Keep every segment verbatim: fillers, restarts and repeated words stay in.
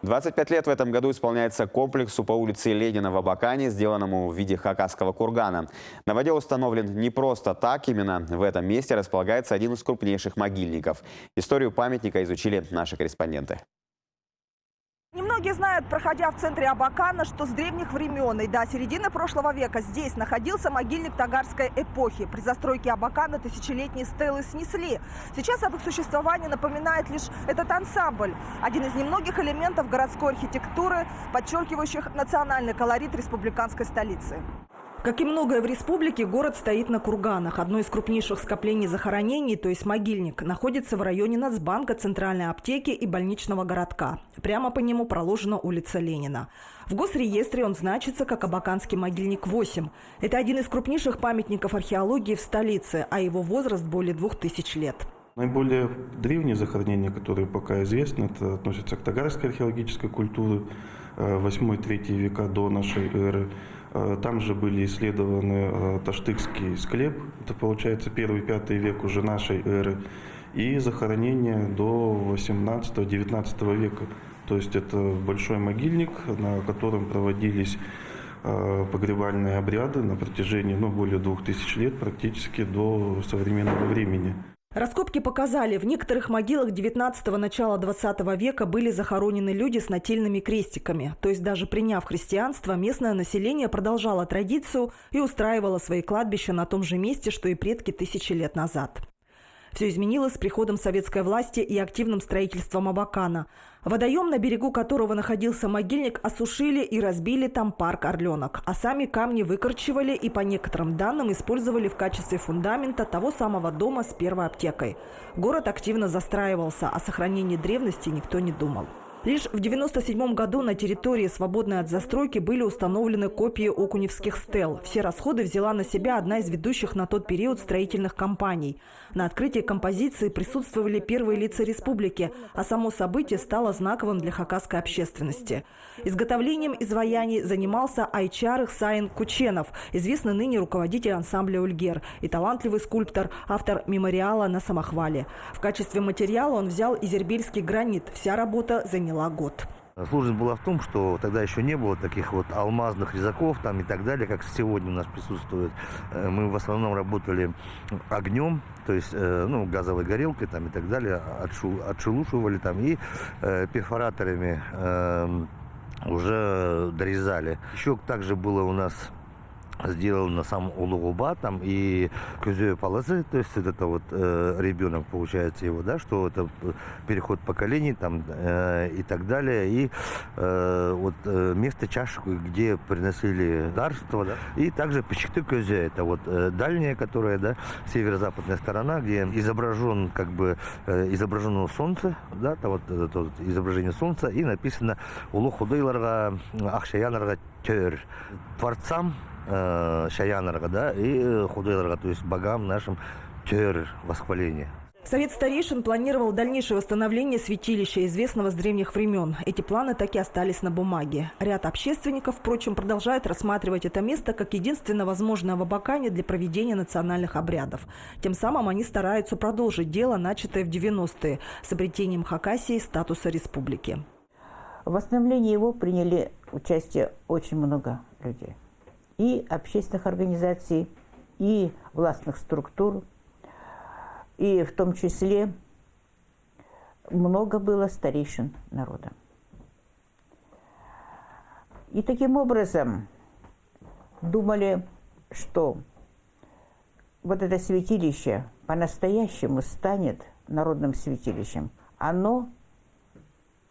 Двадцать пять лет в этом году исполняется комплексу по улице Ленина в Абакане, сделанному в виде хакасского кургана. На воде установлен не просто так, именно в этом месте располагается один из крупнейших могильников. Историю памятника изучили наши корреспонденты. Немногие знают, проходя в центре Абакана, что с древних времён и до середины прошлого века здесь находился могильник тагарской эпохи. При застройке Абакана тысячелетние стелы снесли. Сейчас об их существовании напоминает лишь этот ансамбль, один из немногих элементов городской архитектуры, подчёркивающих национальный колорит республиканской столицы. Как и многое в республике, город стоит на курганах. Одно из крупнейших скоплений захоронений, то есть могильник, находится в районе Нацбанка, центральной аптеки и больничного городка. Прямо по нему проложена улица Ленина. В госреестре он значится как Абаканский могильник восемь. Это один из крупнейших памятников археологии в столице, а его возраст более двух тысяч лет. Наиболее древние захоронения, которые пока известны, это относятся к тагарской археологической культуре, э, восьмой-третий века до нашей эры. Э, там же были исследованы, э, таштыкский склеп, это получается первый-пятый век уже нашей эры, и захоронения до восемнадцатого-девятнадцатого века. То есть это большой могильник, на котором проводились, э, погребальные обряды на протяжении, ну, более двух тысяч лет, практически до современного времени. Раскопки показали, в некоторых могилах девятнадцатого, начала двадцатого века были захоронены люди с нательными крестиками. То есть, даже приняв христианство, местное население продолжало традицию и устраивало свои кладбища на том же месте, что и предки тысячи лет назад. Всё изменилось с приходом советской власти и активным строительством Абакана. Водоём, на берегу которого находился могильник, осушили и разбили там парк «Орлёнок». А сами камни выкорчевали и, по некоторым данным, использовали в качестве фундамента того самого дома с первой аптекой. Город активно застраивался, о сохранении древности никто не думал. Лишь в девяносто седьмом году на территории, свободной от застройки, были установлены копии окуневских стел. Все расходы взяла на себя одна из ведущих на тот период строительных компаний. На открытии композиции присутствовали первые лица республики, а само событие стало знаковым для хакасской общественности. Изготовлением изваяний занимался Ай Чарых Сайын Кученов, известный ныне руководитель ансамбля «Ӱлгер» и талантливый скульптор, автор мемориала на Самохвале. В качестве материала он взял изербельский гранит. Вся работа заняла год. Сложность была в том, что тогда ещё не было таких вот алмазных резаков там и так далее, как сегодня у нас присутствует. Э, мы в основном работали огнём, то есть, э, ну, газовой горелкой там и так далее, отшу-, отшелушивали там и, э, перфораторами, эм, уже дорезали. Ещё также было у нас сделано сам улуғ оба, там и кӧзее палазы, то есть вот это вот, э, ребёнок, получается, его, да, что это, э, переход поколений, там, э, и так далее, и, э, вот, э, место чаш, где приносили дарство, да, и также пічікті кӧзее, это вот, э, дальняя, которая, да, северо-западная сторона, где изображён, как бы, э, изображено солнце, да, это вот, это вот изображение солнца, и написано: «Улуғ худайларға, м, ах чайааннарға тӧӧр, творцам, э, чайааннарға, да, и, э, худайларға, то есть богам нашим, тӧӧр восхваление». Совет старейшин планировал дальнейшее восстановление святилища, известного с древних времён. Эти планы так и остались на бумаге. Ряд общественников, впрочем, продолжает рассматривать это место как единственно возможное в Абакане для проведения национальных обрядов. Тем самым они стараются продолжить дело, начатое в девяностые, с обретением Хакасии статуса республики. В восстановлении его приняли участие очень много людей. И общественных организаций, и властных структур, и в том числе много было старейшин народа. И таким образом думали, что вот это святилище по-настоящему станет народным святилищем. Оно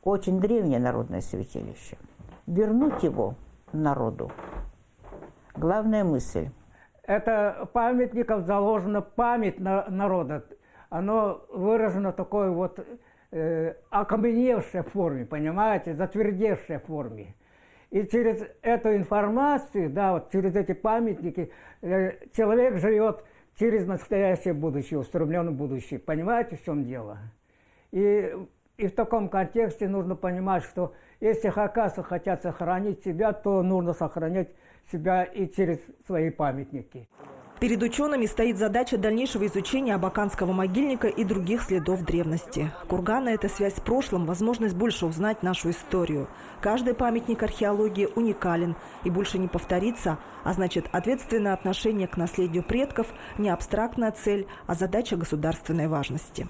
очень древнее народное святилище. Вернуть его народу. Главная мысль. Это памятников заложена память на-, народа. Оно выражено такой вот, э, окаменевшей форме, понимаете, затвердевшей форме. И через эту информацию, да, вот через эти памятники, э, человек живёт через настоящее будущее, устремлённое будущее. Понимаете, в чём дело? И, и в таком контексте нужно понимать, что если хакасы хотят сохранить себя, то нужно сохранять себя и через свои памятники. Перед учёными стоит задача дальнейшего изучения Абаканского могильника и других следов древности. Курганы — это связь с прошлым, возможность больше узнать нашу историю. Каждый памятник археологии уникален и больше не повторится, а значит, ответственное отношение к наследию предков — не абстрактная цель, а задача государственной важности.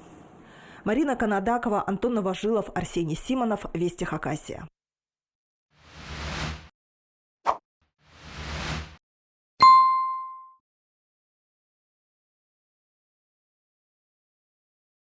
Марина Канадакова, Антон Новожилов, Арсений Симонов, Вести Хакасия.